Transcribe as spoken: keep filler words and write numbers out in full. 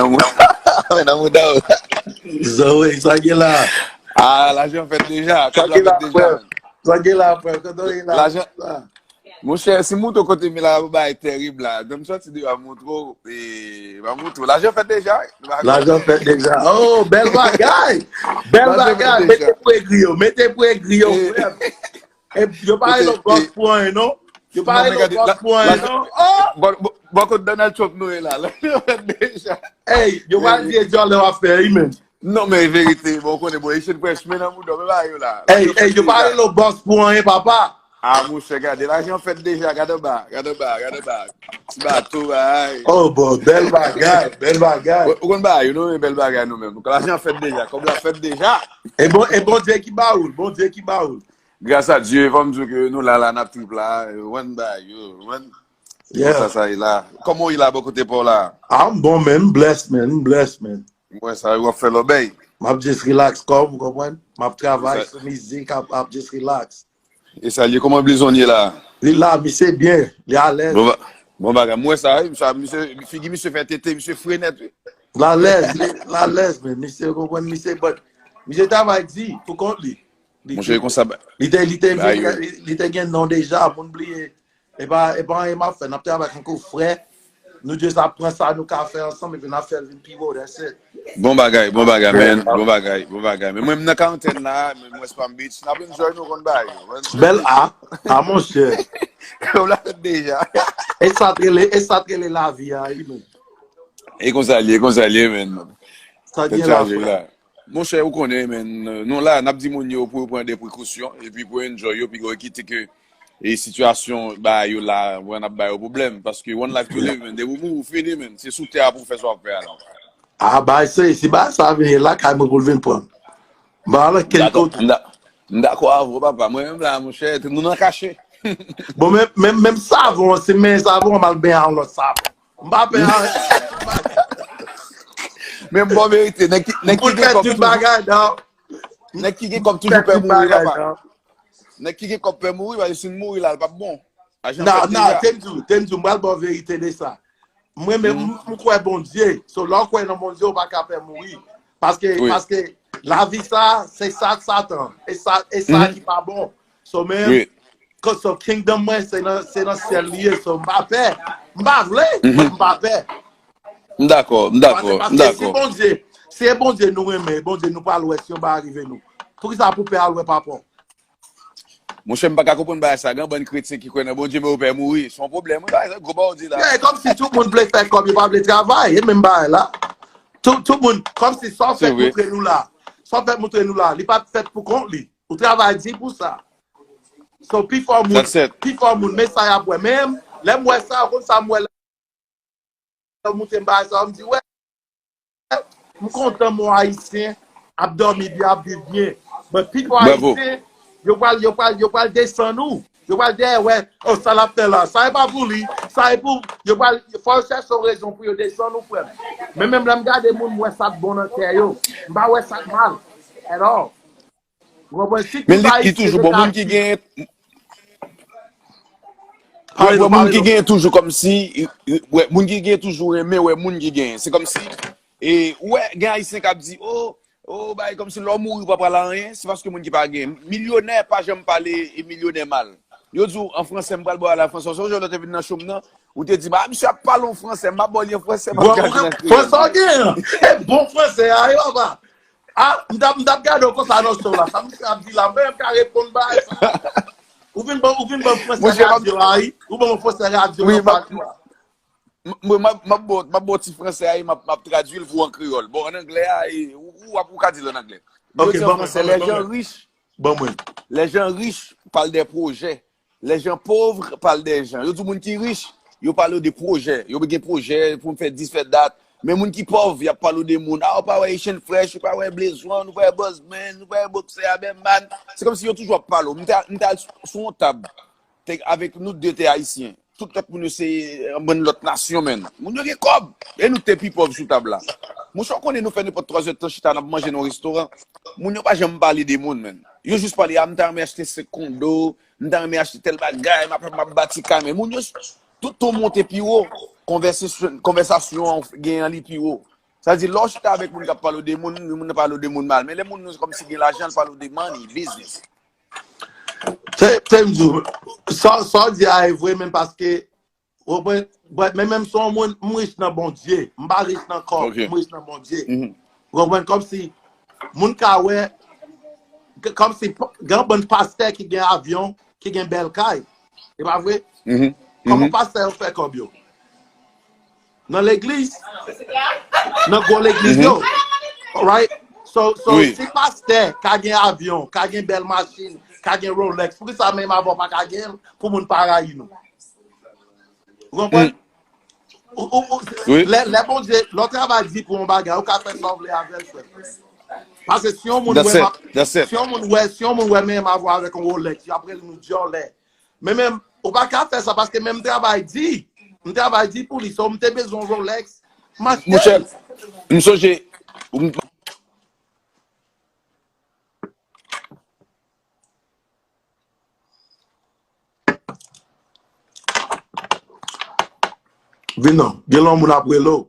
nan mouda w. Zoe, sa gen la? Ah, lajan fèt deja. Sa gen la, frè? Sa gen la, frè? Kote w ye la? Lajan. Monchè, si m montre w kote m ye la, bagay tèrib la. Donk, m sòti deyò, m montre w, e, m montre w. Lajan fèt deja. Lajan fèt deja. Oh, bèl bagay! Bèl bagay! Mete pou egri yo, mete pou egri yo, frè. E, yo pa rele w bòs pou anyen, non. Yo pa rele w bòs pou anyen, non. Oh! Bò kote Donald Trump nou ye la. Lajan fèt deja. Ey, yo pa di e djòlè w ap fè, wi, men. Non, men verite, bon, konnen, bon, Haitian Fresh, men nan mouda, men ba yo la. Ey, ey, yo pa rele w bòs pou anyen, papa. Ah, monchè, gade, lajan fèt deja, gade anba, gade anba, gade anba. Ti bato, bay. Oh, bon, bèl bagay, bèl bagay. Ou konn ba yo, nou, men bèl bagay, nou menm. Lajan fèt deja, kòb la fèt deja. E bon, e Bondye ki ba ou l, Bondye ki ba ou l. Gras a Dye, fò m di w ke nou la, la, n ap trip la, one ba yo, one. Yeah. Sa, sa ye la. Kòman w ye la, bò kote pa w la? Ah, m bon, men m bless, man, m bless, man. Mwen sa, w ap fè lòbèy. M ap just relax kò m, ou konprann? M ap travay sou mizik, ap, ap just relax. E sa l ye, kòman Blizon ye la? Li la, misye byen, li alèz. Bon, ba- bon bagay, mwen sa, wi, sa, misye, figi misye fè tete, misye fre nèt, wi. L alèz, li, l alèz, men misye, ou konprann, misye, but, misye travay di, pou kont li. Li, monchè, li, konsa, li te, li te, li, li te gen non deja, moun bliye. E pa, e pa anyen m ap fè, n ap travay tankou frè. Nou just ap pran sa nou ka fè ansanm epi n ap fè l vin pi wo, that's it. Bon bagay, bon bagay, man. Bon bagay, bon bagay. Men mwen, m nan karantèn la, men mwen Palm Beach, n ap enjoy nou konn bagay yo. Bèl a, a monchè. Ou la fèt deja. E sa t rele, e sa t rele lavi a, wi, men. E konsa l ye, e konsa l ye, men. Sa gen la, frè. Monchè, ou konnen, men, nou la, n ap di moun yo pou yo pran de prekosyon, epi pou yo enjoy yo, piga yo kite ke e sitiyasyon ba yo la, wè n ap ba yo pwoblèm. Paske one life to live, men, depi w mouri, ou fini, men. Se sou tè a pou w fè sa w ap fè a la. Ah, bay se, si bay sa vini lakay mwen pou l vin pran m. M pa nan kenn kote. M dakò avè w, papa. Mwen menm la, monchè, nou nan kache. Bon, men, men, menm savon, si men savon, m al benyen ak yon lòt savon. M pa pè anyen. Men m ba w verite, nèg ki, nèg ki gen kòb toujou, nèg ki gen kòb toujou pè mouri, papa. Nèg ki gen kòb pè mouri, paske si n mouri la, l p ap bon. Ajan fèt deja. Non, non, te m di w, te m di w, m pral ba w verite de sa. Mwen menm, m, m kwè Bondye. So, lè w kwè nan Bondye, w pa ka pè mouri. Paske, paske lavi sa, se sa Satan. E sa, e sa ki pa bon. So, men, so kingdom mwen, se nan, se nan syèl li ye. So, m pa pè. M pa vle, but m pa pè. M dakò, m dakò, m dakò. Paske si Bondye, si e Bondye nou renmen, Bondye nou pral wè si yon bagay rive nou. Poukisa pou pè al wè papa w? Monchè, m pa ka konprann bagay sa. Gen bann kretyen ki kwè nan Bondye, men yo pè mouri. Se yon pwoblèm, wi, bagay sa, gwo bagay w di la. Yeah, e kòmsi tout moun vle fè kòb, yo pa vle travay. E menm bagay la. Tout, tout moun, kòmsi sa w fèt montre nou la. Sa w fèt montre nou la, li pa t fèt pou kont li. Ou travay di pou sa. So, pifò moun, pifò moun, men sa y ap wè. Men, lè m wè sa, ou konn sa m wè la? Yo montre m bagay sa yo, m di, wè, m kontan m wè Ayisyen ap dòmi byen, ap viv byen. But pifò Ayisyen, yo pral, yo pral, yo pral desann ou. Yo pral dèyè, wè, oh, sa l ap fè la. Sa e pa pou li. Sa e pou, yo pral, fò yo chèche yon rezon pou yo desann ou, frè m. Men menm lè m gade moun, m wè sa k bon nan kè yo. M pa wè sa k mal at all. Ou konprann? Si tout Ayisyen te ka viv. Wè, moun ki genyen toujou kòmsi, wè, moun ki genyen toujou renmen wè moun ki genyen. Se kòmsi, e, ou wè, gen Ayisyen k ap di, oh, oh, bay, kòmsi lè w mouri, ou pa pral anyen, se paske moun ki pa genyen. Milyonè pa janm pale e milyonè mal. Yo di w, an fransè, m pral ba w ale an fransè. Sonje lè w te vin nan show m nan, ou te di m, ah, misye ap pale yon fransè, m ap ba w li an fransè, m ap gade nan kreyòl. Fransè w genyen an? E bon fransè a, wi, papa. Ah, m t ap, m t ap gade w konsa nan show la. Sa misye ap di la, mwen menm ka reponn bagay sa. Ou vin ban, ou vin ban fransè radyo a, wi. Ou ban fransè radyo nan pale la. Mwen, m ap, m ap ba w, m ap ba w ti fransè a, e m ap, m ap tradui l pou w an kreyòl. Bon, an anglè a, e, ou, ou ap, ou ka di l an anglè. Yo di an fransè, les gens riches, les gens riches parlent des projets. Les gens pauvres parlent des gens. Yo di moun ki rich, yo pale de pwojè. Yo gen pwojè pou m fè dis, fè dat. Men moun ki pòv, y ap pale de moun. Ah, ou pa wè Haitian Fresh, ou pa wè Blaze One, ou pa wè Buzzman, ou pa wè Boxer, Aberman. Se kòmsi yo toujou ap pale w. M te, m te al sou, sou yon tab. Te, avèk nou de te ayisyen. Tout lòt moun yo se, eh, bann lòt nasyon, menn. Moun yo gen kòb. E nou te pi pòv sou tab la. Monchè, w konnen nou fè nenpòt twa zè tan chita, n ap manje nan yon restoran. Moun yo pa janm pale de moun, menn. Yo jis pale, ah, m ta renmen achte senk kondo, m ta renmen achte tèl bagay, m ap, m ap bati kay, men moun yo, tout ton monte pi wo. Konvèsasyon, konvèsasyon an genyen li pi wo. Sa di, lè w chita avèk moun k ap pale w de moun, moun nan pale w de moun mal. Men lè moun nou kòmsi gen lajan, l pale w de money, business. Se se m di w, sa sa w di a e vre menm paske, ou konprann, but men menm si yon moun, m rich nan Bondye, m pa rich nan kòb, Ok. M rich nan Bondye. Mhm. Ou konprann, kòmsi, moun ka wè, k- kòmsi, p- gen yon bann pastè ki gen avyon, ki gen bèl kay. E pa vre? Mhm. Kòman Mhm. pastè yo fè kòb yo? Nan legliz, nan gwo legliz yo. Alright? So, so Wi. Si pastè ka gen avyon, ka gen bèl machin, ka gen Rolex, poukisa menm avè w pa ka gen l pou moun pa rayi nou? Ou konprann? Ou- ou- ou- Wi. Lè lè Bondye, lè w travay di pou yon bagay, ou ka fè sa w vle avè l, frè. Paske si yon moun That's wè it. m ap- That's it. Si yon moun wè, si yon moun wè menm avè w avèk yon Rolex, y ap rele nou dyòlè. Men menm, ou pa ka fè sa paske menm m travay di. M travay di pou li, so m te bezwen yon Rolex. M achte Monchè, l. M sonje. M- Vin non, gen lè yon moun ap rele w.